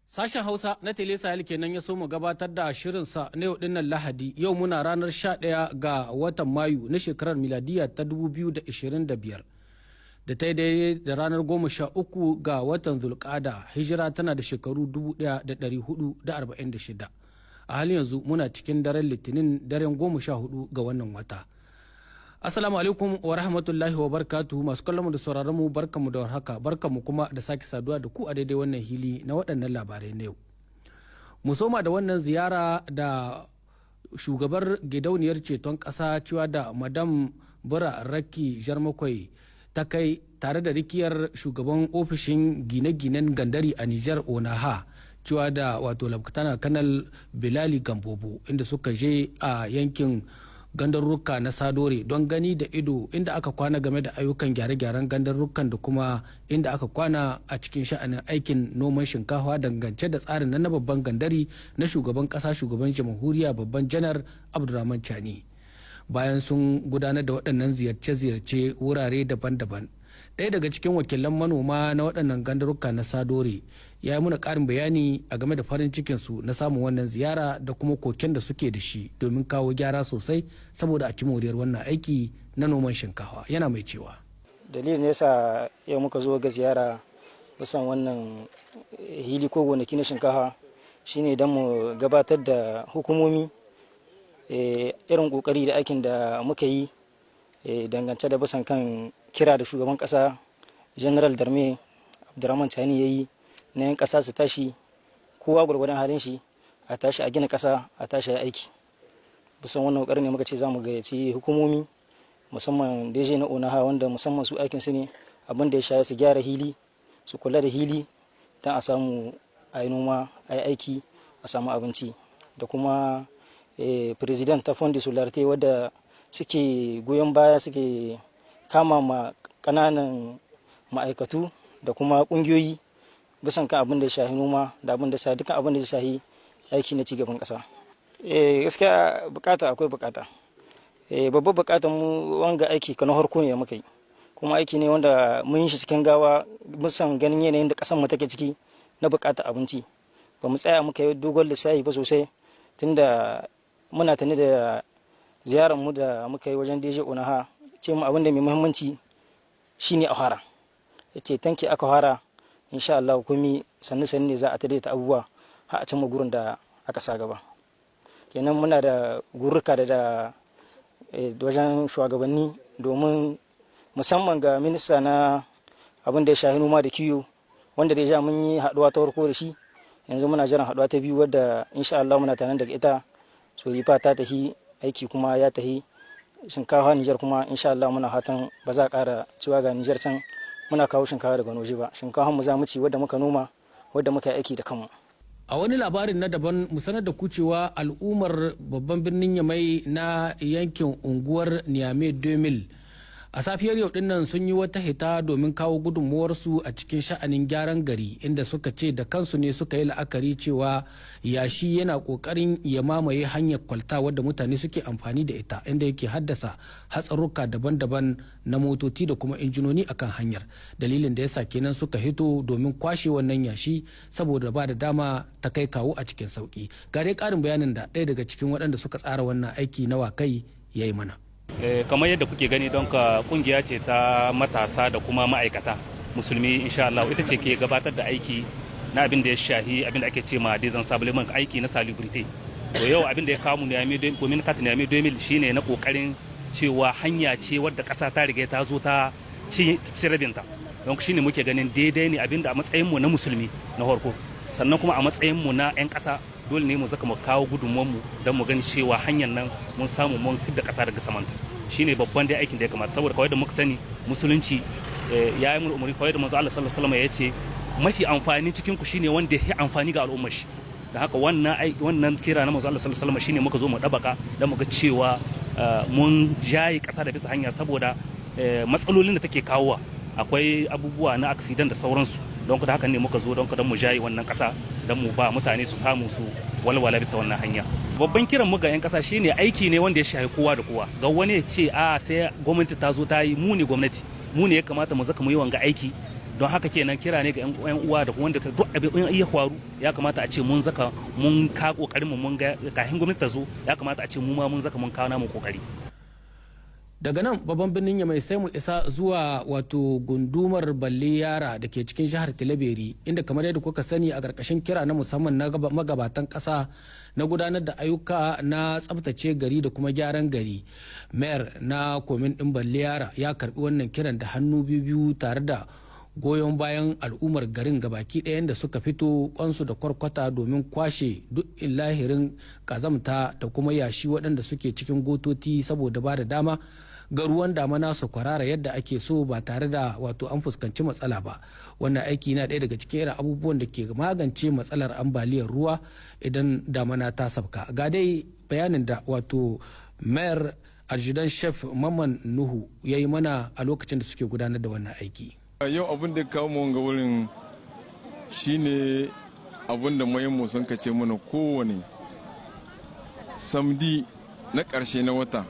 Sashen Hausa na Tele Sahel kenan ya so mu gabatar da shirinsa na yau dinnan Lahadi. Yau muna ranar 11 ga watan Mayu na shekarar miladiya ta 2025 da ta yi daidai da ranar 13 ga watan Zulkada, hijira tana da shekaru 1446. A halin yanzu muna cikin daren Litinin, daren 14 ga wannan wata. Assalamu alaikum wa rahmatullahi wa barkatu, masu kallon mu da sauraron mu, barkamu da warhaka, barkamu kuma da sake saduwa da ku a daidai wannan hili na waɗannan labarai na yau. Mu soma da wannan ziyara da shugabar gidauniyar ceton ƙasa, cewa da Madam Bura Raki Jarmakwai, ta kai tare da rikiyar shugaban ofishin gine-ginen gandari a Nijar, Onaha, cewa da wato Laftana Kanal Bilali Gambobo, inda suka je a yankin gandarruka na Sadore don gani da ido inda aka kwana game da ayyukan gyare-gyaren gandarrukan da kuma inda aka kwana a cikin sha'anin aikin noman shinkafa dangance da tsarin na babban gandari na shugaban kasa, shugaban jamhuriya, babban Janar Abdurrahman Chani. Bayan sun gudanar da waɗannan ziyarce-ziyarce wurare daban-daban, ɗaya daga cikin wakilan manoma na waɗannan gandaruka na Sadore ya yi muna ƙarin bayani a game da farin cikinsu na samun wannan ziyara da kuma koken da suke da shi domin kawo gyara sosai saboda a ci moriyar wannan aiki na noman shinkafa. Yana mai cewa: Dalilin yasa yau muka zo ga ziyara bisan wannan hili ko gonaki na shinkafa shine don mu gabatar da hukumomi irin kokari da aikin da muka yi dangance da bisan kan kira da shugaban kasa, General d'Armée Abdurrahman Chani, ya yi na yan kasa su tashi, kowa gwargwadon halin shi, a tashi a gina kasa, a tashi a aiki. Bisan wannan kokarin ne muka ce za mu gayyaci hukumomi, musamman DG na Onaha, wanda musamman su aikin su ne abin da ya shafi su gyara hili, su kula da hili don a samu a yi noma, a yi aiki, a samu abinci, da kuma présidente ta Fonds de Solidarité, wadda suke goyon baya, suke kama ma kananan ma'aikatu da kuma kungiyoyi bisan kan abin da ya shahi noma da abin da shahi dukkan abin da ya shahi aiki na cigaban kasa. Gaskiya bukata akwai bukata. Babbar bukatar mu, wanga aiki ka na harko ne muka yi, kuma aiki ne wanda mun yi shi cikin gawa musan ganin yanayin da kasan mu take ciki na bukatar abinci. Ba mu tsaya muka yi dogon lissafi ba sosai, tunda muna tani da ziyarar mu da muka yi wajen DG Onaha, ce mu abin da mai muhimmanci shine a fara. Yace tanki aka fara, insha Allah komi sannu sannu ne za a ta abubuwa har a cimma gurin da aka sa gaba. Kenan muna da gurruka da wajen shugabanni, domin musamman ga minista na abin da ya shahi noma da kiwo, wanda da ya mun yi haduwa ta farko da shi. Yanzu muna jiran haduwa ta biyu, wadda insha Allah muna tanan daga ita sorifa ta tahi, aiki kuma ya tahi shinkafa Nijar. Kuma insha Allah muna fatan ba za a ƙara cewa ga Nijar can muna kawo shinkafa daga waje ba. Shinkafa mu za mu ci, wadda muka noma, wadda muka yi aiki da kanmu. A wani labarin na daban, mu sanar da ku cewa al'ummar babban birnin Yamai na yankin unguwar Niamey 2000 a safiyar yau dinnan sun yi wata hita domin kawo gudunmuwarsu a cikin sha'anin gyaran gari, inda suka ce da kansu ne suka yi la'akari cewa yashi yana kokarin ya mamaye hanyar kwalta wadda mutane suke amfani da ita, inda yake haddasa hatsarurruka daban-daban na motoci da kuma injinoni akan hanyar. Dalilin da yasa kenan suka hito domin kwashe wannan yashi saboda ba da dama ta kai kawo a cikin sauki. Ga dai karin bayanin da ɗaya daga cikin waɗanda suka tsara wannan aiki na wakai ya yi mana. Kamar yadda kuke gani, don ka kungiya ce ta matasa da kuma ma'aikata musulmi, insha Allah ita ce ke gabatar da aiki na abin da ya shahi abin da ake ce ma désensablement, aiki na salubrité. To yau abin da ya kawo mu Niamey, commune quatre Niamey 2000, shine na kokarin cewa hanya ce wadda kasa ta riga ta zo ta ci rabinta. Don shine muke ganin daidai ne abin da a matsayin mu na musulmi na farko, sannan kuma a matsayin mu na 'yan kasa, dole ne mu zaka mu kawo gudunmuwan mu don mu gani cewa hanyar nan mun samu mun fidda kasa daga samanta. Shine babban dai aikin da ya kamata, saboda kawai da muka sani musulunci ya yi mun umarni, kawai da manzo Allah sallallahu alaihi wasallam ya ce mafi amfani cikin ku shine wanda ya amfani ga al'ummar shi. Da haka wannan kira na manzo Allah sallallahu alaihi wasallam shine muka zo mu dabaka dan mu ga cewa mun jaye kasa da bisa hanya, saboda matsalolin da take kawowa, akwai abubuwa na accident da sauransu. Don da haka ne muka zo don mu jaye wannan kasa, don mu ba mutane su samu su walwala bisa wannan hanya. Babban kiran mu ga 'yan kasa shine aiki ne wanda ya shafi kowa da kowa. Ga wani ya ce a sai gwamnati ta zo ta yi, mu ne gwamnati, mu ne ya kamata mu zaka mu yi wanga aiki. Don haka kenan kira ne ga yan uwa da wanda duk abin in ya faru, ya kamata a ce mun zaka mun ka kokarin mu, mun ga kafin gwamnati ta zo, ya kamata a ce mu ma mun zaka mun kawo namu kokari. Daga nan babban birnin Yamai sai mu isa zuwa wato gundumar Balle Yara da ke cikin jihar Tilaberi, inda kamar yadda kuka sani, a ƙarƙashin kira na musamman na magabatan ƙasa na gudanar da ayyuka na tsabtace gari da kuma gyaran gari, mayor na komin ɗin Balle Yara ya karbi wannan kiran da hannu biyu tare da goyon bayan al'ummar garin gabaki ɗayan da suka fito kwansu da kwarkwata domin kwashe duk lahirin kazamta da kuma yashi waɗanda suke cikin gototi, saboda ba da dama ga ruwan damana su kwarara yadda ake so ba tare da wato an fuskanci matsala ba. Wannan aiki na ɗaya daga cikin irin abubuwan da ke magance matsalar ambaliyar ruwa idan damana ta sabka. Ga dai bayanin da wato Mayor Adjudant Chef Mamman Nuhu ya yi mana a lokacin da suke gudanar da wannan aiki. Yau abin da kawo mu ga wurin shine abin da mu sun kace mana kowane samedi na ƙarshe na wata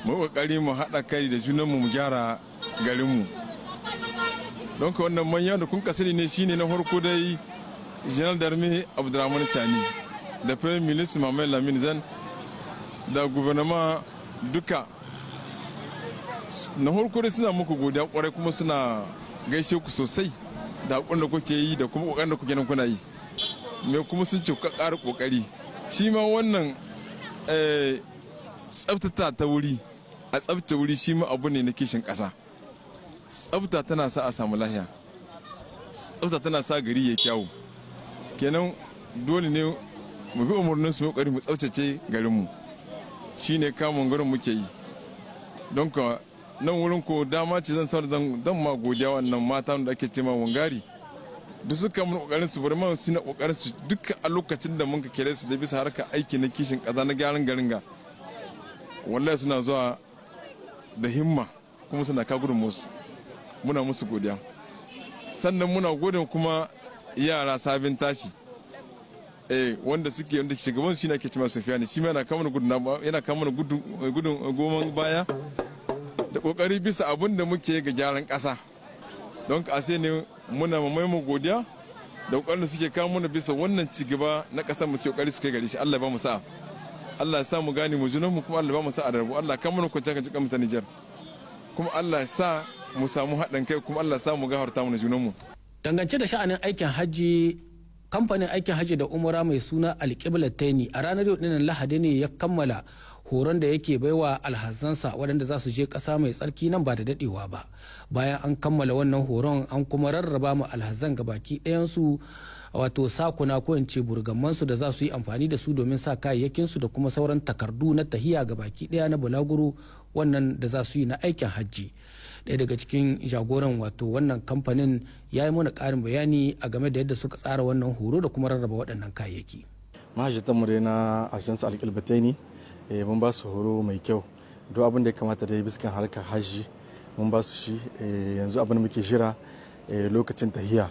mu kokari mu haɗa kai da junanmu mu gyara garinmu. Don ka wannan manyan da kun kasani ne shine na farko dai Général d'Armée Abdurrahman Tchani da Premier Ministre Mohamed Lamine Zeine da gouvernement duka. Na farko dai suna muku godiya kwarai, kuma suna gaishe ku sosai da hakurin da kuke yi da kuma kokarin da kuke nan kuna yi me, kuma sun ce ku ƙara kokari. Shi ma wannan tsabtata ta wuri, a tsabta wuri, shi ma abu ne na kishin ƙasa. Tsabta tana sa a samu lahiya, tsabta tana sa gari ya kyawu. Kenan dole ne mu bi umarnin su, mu kokari mu tsabtace garinmu. Shine kamun garin muke yi. Don ka nan wurin ko dama ce zan sanar dan ma godiya wannan mata da ake cema wangari da suka mun kokarin su bari su na kokarin su duka a lokacin da mun ka kere su da bisa harkar aiki na kishin kaza na gyaran garin ga. Wallahi suna zuwa da himma kuma suna ka gudun musu, muna musu godiya. Sannan muna gode kuma yara sabin tashi wanda suke wanda shugaban shi ne ake cewa Sufiyani, shi ma yana kama gudun yana kama gudun gudun goman baya da kokari bisa abin da muke ga gyaran kasa. Don ka sai ne muna mu godiya da kokarin da suke kawo mana bisa wannan cigaba na kasar mu, suke kokari suke gari shi. Allah ba mu sa'a, Allah ya sa mu gane mu junan mu, kuma Allah ba mu sa'a da rabu. Allah kan mana kwanciyar kan mu ta Nijar, kuma Allah ya sa mu samu haɗin kai, kuma Allah ya sa mu gafarta mu junan mu. Dangance da sha'anin aikin hajji, kamfanin aikin hajji da umara mai suna Alƙiblatani a ranar yau dinnan Lahadi ne ya kammala horon da yake baiwa alhazansa waɗanda za su je ƙasa mai tsarki nan ba da daɗewa ba. Bayan an kammala wannan horon, an kuma rarraba ma alhazan gabaki ɗayansu wato sakuna, ko in ce burgammansu, da za su yi amfani da su domin sa kayayyakinsu da kuma sauran takardu na tahiya gabaki ɗaya na bulaguro wannan da za su yi na aikin hajji. Ɗaya daga cikin jagoran wato wannan kamfanin ya yi mana ƙarin bayani a game da yadda suka tsara wannan horo da kuma rarraba waɗannan kayayyaki. Mahajjatan mu dai na Agence Alƙiblatani, mun ba su horo mai kyau. Duk abin da ya kamata da biskan harkar hajji mun ba su shi. Yanzu abin da muke jira lokacin tahiya,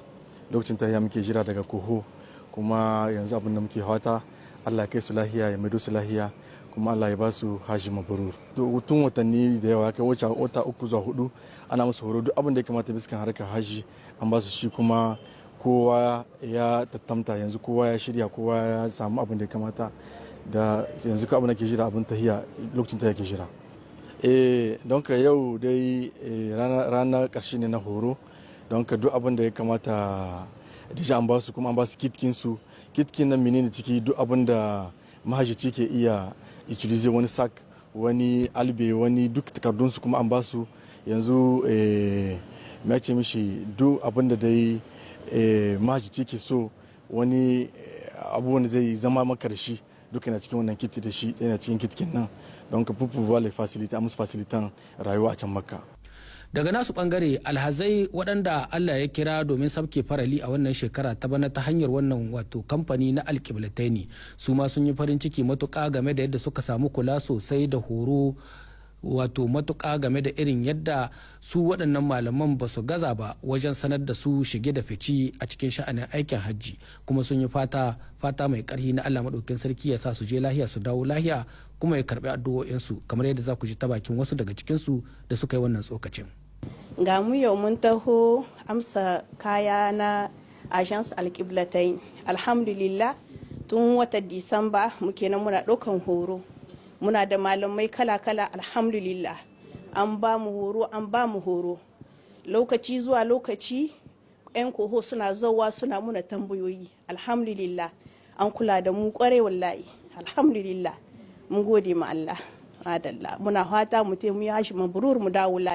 lokacin tahiya muke jira daga koho. Kuma yanzu abin da muke fata, Allah ya kai su lahiya ya maido su lahiya, kuma Allah ya ba su haji mabrur. Tun watanni da yawa, kai wata 3 zuwa 4 ana musu horo. Duk abin da ya kamata biskan harkar haji an ba su shi, kuma kowa ya tattamta. Yanzu kowa ya shirya, kowa ya samu abin da ya kamata. Da yanzu ka abin da ke jira abin tahiya, lokacin tahiya ke jira. Don ka yau dai ranar karshe ne na horo. Don ka duk abin da ya kamata déjà an ba su, kuma an ba su kitkin su. Kitkin nan menene ciki? Duk abin da mahajjaci ke iya utiliser, wani sac, wani albe, wani duk takardun su kuma an ba su. Yanzu eh ce mishi duk abin da dai mahajjaci ke so, wani abubuwan da zai zama maka da shi duk yana cikin wannan kit da shi yana cikin kitkin nan. Don ka pour les faciliter, musu facilitan rayuwa a can Makka. Daga nasu bangare, alhazai waɗanda Allah ya kira domin sabke farali a wannan shekara ta bana ta hanyar wannan wato kamfani na Alƙiblataini, su ma sun yi farin ciki matuƙa game da yadda suka samu kula sosai da horo wato matuƙa game da irin yadda su waɗannan malaman ba su gaza ba wajen sanar da su shige da fici a cikin sha'anin aikin hajji. Kuma sun yi fata, fata mai ƙarfi na Allah maɗaukin sarki ya sa su je lahiya su dawo lahiya, kuma ya karɓi addu'o'insu, kamar yadda za ku ji ta bakin wasu daga cikinsu da suka yi wannan tsokacin. Ga mu yau mun taho amsa kaya na Agence Alƙiblatain. Alhamdulillah, tun watan Disamba muke nan muna ɗaukan horo. Muna da malamai kala-kala, alhamdulillah. An ba mu horo, an ba mu horo. Lokaci zuwa lokaci 'yan koho suna zauwa suna muna tambayoyi. Alhamdulillah, an kula da mu kwarai wallahi. Alhamdulillah, mun gode ma Allah. Adalla. Muna fata mu taimu ya hashi mabrur mu dawo.